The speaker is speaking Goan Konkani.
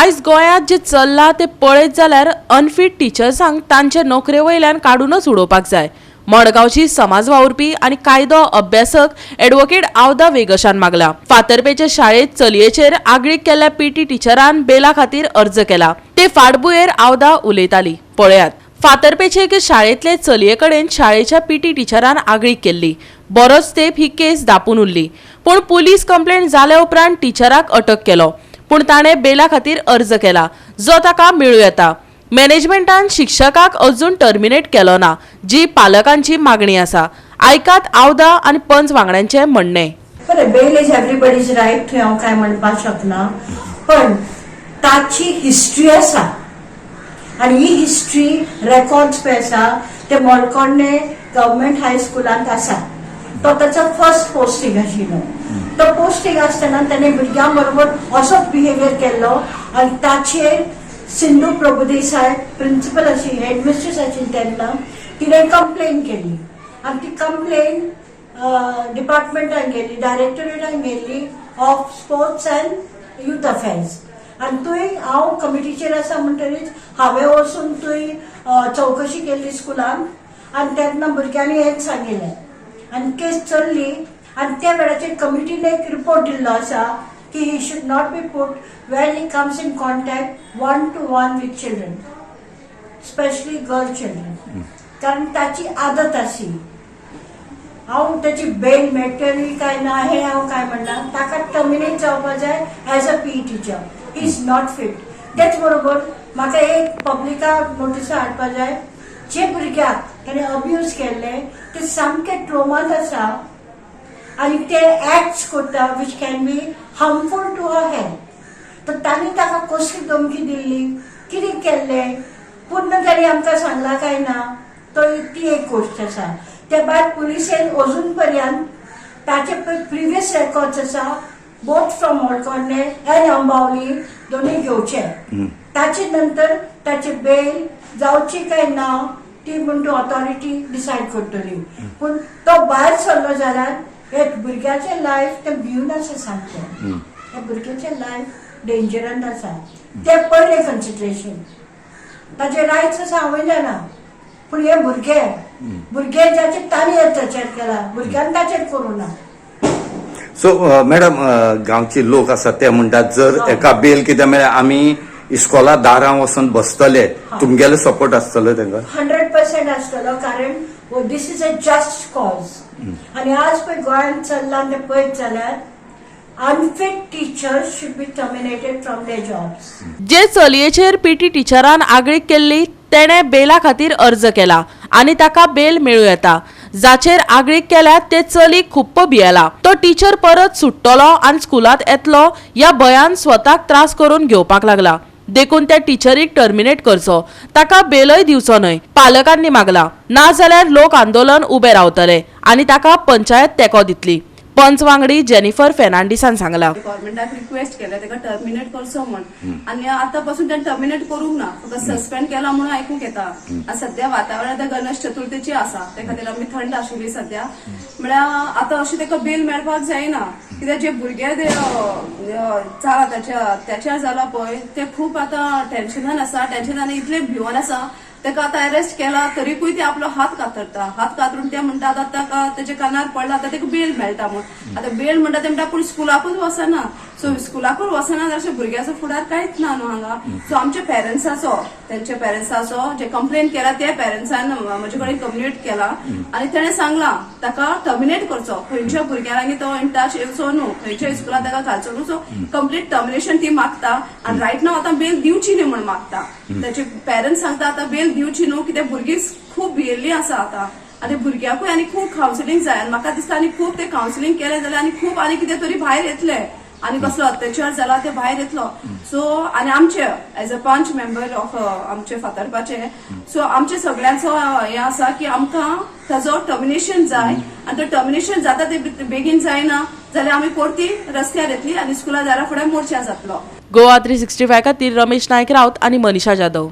आयज गोंयांत जें चल्लां तें पळयत जाल्यार अनफीट टिचर्सांक तांचे नोकरे वयल्यान काडूनच उडोवपाक जाय, मडगांवची समाज वावुरपी आनी कायदो अभ्यासक ॲडव्होकेट आवदा वेगशान मागला. फातर्पेचे शाळेत चलयेचेर आगळीक केल्ल्या पीटी टिचरान बेला खातीर अर्ज केला. ते फाटभुंयेर आवदा उलयताली. पळयात. फातर्पेचे एके शाळेंतले चलये कडेन शाळेच्या पीटी टिचरान आगळीक केल्ली. बरोच तेंप ही केस दापून उरली, पूण पुलीस कंप्लेंट जाल्या उपरांत टिचराक अटक केलो. पूण ताणें बेला खातीर अर्ज केला, जो ताका मेळूं येता. मॅनेजमेंटान शिक्षकाक अजून टर्मिनेट केलो ना, जी पालकांची मागणी आसा. आयकात आवदा आनी पंच वांगड्यांचें म्हणणें. बरें, bail is everybody's right, थंय हांव कांय म्हणपाक शकना, पण ताची हिस्ट्री आसा आनी ही हिस्ट्री रेकॉर्ड्स पळय आसा ते मडकौडणे गव्हर्मेंट हायस्कुलांत आसा. तो ताचो फर्स्ट पोस्टींग आशिल्लो. तो पोस्टींग आसतना ताणें भुरग्यां बरोबर असोच बिहेवियर केल्लो आनी ताचेर सिंधू प्रभुदेसाय प्रिन्सिपल आशिल्ली, हेडमिस्ट्रेस आशिल्ली तेन्ना, तिणें कंप्लेन केली आनी ती कंप्लेन डिपार्टमेंटान गेली, डायरेक्टरेटान गेल्ली of Sports and Youth Affairs. आनी थंय हांव कमिटीचेर आसा म्हणटरीच हांवें वचून थंय चवकशी केल्ली स्कुलान आनी तेन्ना भुरग्यांनी हेंच सांगिल्लें आनी केस चल्ली आनी त्या वेळाचेर कमिटीन एक रिपोर्ट दिल्लो आसा की he should not be put when he comes in contact one to one with children, specially girl children, कारण ताची आदत आसी. हांव ताची बेल मेळटली काय ना हें हांव काय म्हणना. ताका टर्मिनेट जावपा जाय as a PE teacher. He is not fit. तेच बरोबर म्हाका एक पब्लिकाक नोटिसा हाडपा जाय, जे भुरग्याक ताणें अब्यूज केल्ले ते सामके ट्रोमांत आसा आनी ते एक्ट्स करता which can be harmful to her health. तर तांणी ताका कसली धमकी दिल्ली, कितें केल्लें, पूर्ण ताणी आमकां सांगलां काय ना, तो ती एक गोश्ट आसा. त्या भायर पुलिसेन अजून पर्यंत ताचे प्रिवियस रेकॉर्ड्स आसा, बोथ फ्रॉम मडकौडणे अँड अंबावली, दोनूय घेवचे. ताचे नंतर ताचे बेल जावची काय ना ती म्हण तूं ऑथॉरिटी डिसायड करतली. पूण तो भायर सरलो जाल्यार हे भुरग्याचें लायफ तें भिवन आसा सामकें. ह्या भुरग्याचें लायफ डेंजरान आसा. तें पयलें कन्सिडरेशन. ताचे रायट्स आसा, हांवें जाणा, पूण हे भुरगे भुरगे जाचे तांणी अत्याचार केला, भुरग्यान ताचेर करूं ना. सो मॅडम, गांवचे लोक आसात ते म्हणटात, जर एका बेल कितें मेळ्ळें, आमी इस्कोला दारां वचून बसतले. तुमगेलो सपोर्ट आसतलो तांकां? 100% आसतलो, कारण this is a just cause. आनी आज पळय गोंयांत चल्लां तें पळयत जाल्यार unfit teachers should be terminated from their jobs. जे चलयेचेर पीटी टिचरान आगळीक केल्ली तेणें बेला खातीर अर्ज केला आनी ताका बेल मेळूं येता. जाचेर आगळीक केल्या ते चली खूप्प भियेला. तो टिचर परत सुट्टलो आनी स्कुलांत येतलो ह्या भंयान स्वताक त्रास करून घेवपाक लागला. देखून त्या टिचरीक टर्मिनेट करचो, ताका बेलय दिवचो न्हय, पालकांनी मागला. नाजाल्यार लोक आंदोलन उबे रावतले आनी ताका पंचायत तेंको दितली, पंच वांगडी जेनिफर फेर्नांडीसान सांगला. गव्हर्मेंटाक रिक्वेस्ट केल्या ताका टर्मिनेट करचो म्हण आनी आतां पासून ताणें टर्मिनेट करूंक ना, फक्त सस्पेंड केला म्हणून आयकूंक येता. आनी सद्या वातावरण आतां गणेश चतुर्थीची आसा, ते खातीर आमी थंड आशिल्ली सद्या. म्हळ्यार आतां अशें ताका बेल मेळपाक जायना, कित्याक जे भुरगे ते जाला, ताच्या अत्याचार जाला पळय, ते खूब आतां टेन्शनान आसा. टेन्शनान इतले भिवन आसा, ताका आतां अरेस्ट केला तरीकूय ते आपलो हात कातरता. हात कातरून ते म्हणटा, आतां ताका तेच्या कानार पडला, आतां ताका बेल मेळटा म्हूण. आतां बेल म्हणटा, ते म्हणटा, पूण स्कुलाकूच वचना. सो स्कुलाकूच वचना जाल्यार भुरग्याचो फुडार कांयच ना न्हू हांगा. सो आमच्या पेरंट्साचो, तेंच्या पेरंट्साचो जे कंप्लेन केला, त्या पेरंट्सान म्हजे कडेन कम्युनिकेट केला आनी तेणें सांगलां ताका टर्मिनेट करचो, खंयच्या भुरग्या लागीं तो इन टच येवचो न्हू, खंयच्या स्कुलान ताका घालचो न्हू. सो कंप्लीट टर्मिनेशन ती मागता आनी रायट नाव आतां बेल दिवची न्हू म्हूण मागता. ताचे पेरंट्स सांगता, आतां बेल दिवची न्हू, कित्याक भुरगीं खूब भियेल्ली आसा आतां आनी भुरग्याकूय आनी खूब कावन्सिलींग जाय. आनी म्हाका दिसता, आनी खूब ते कावन्सिलींग केलें जाल्यार आनी खूब आनी कितें तरी भायर येतले आनी कसलो अत्याचार जाला ते भायर येतलो. सो आनी आमचे एज अ पंच मेंबर ऑफ आमचे फातर्पाचे, सो आमचे सगळ्यांचो हें आसा की आमकां ताजो टर्मिनेशन जाय आनी तो टर्मिनेशन जाता ते बेगीन जायना जाल्यार आमी परती रस्त्यार येतली आनी स्कुला दारा फुडें मोर्चा जातलो. गोवा 365 खातीर रमेश नायक राऊत आनी मनीषा जाधव.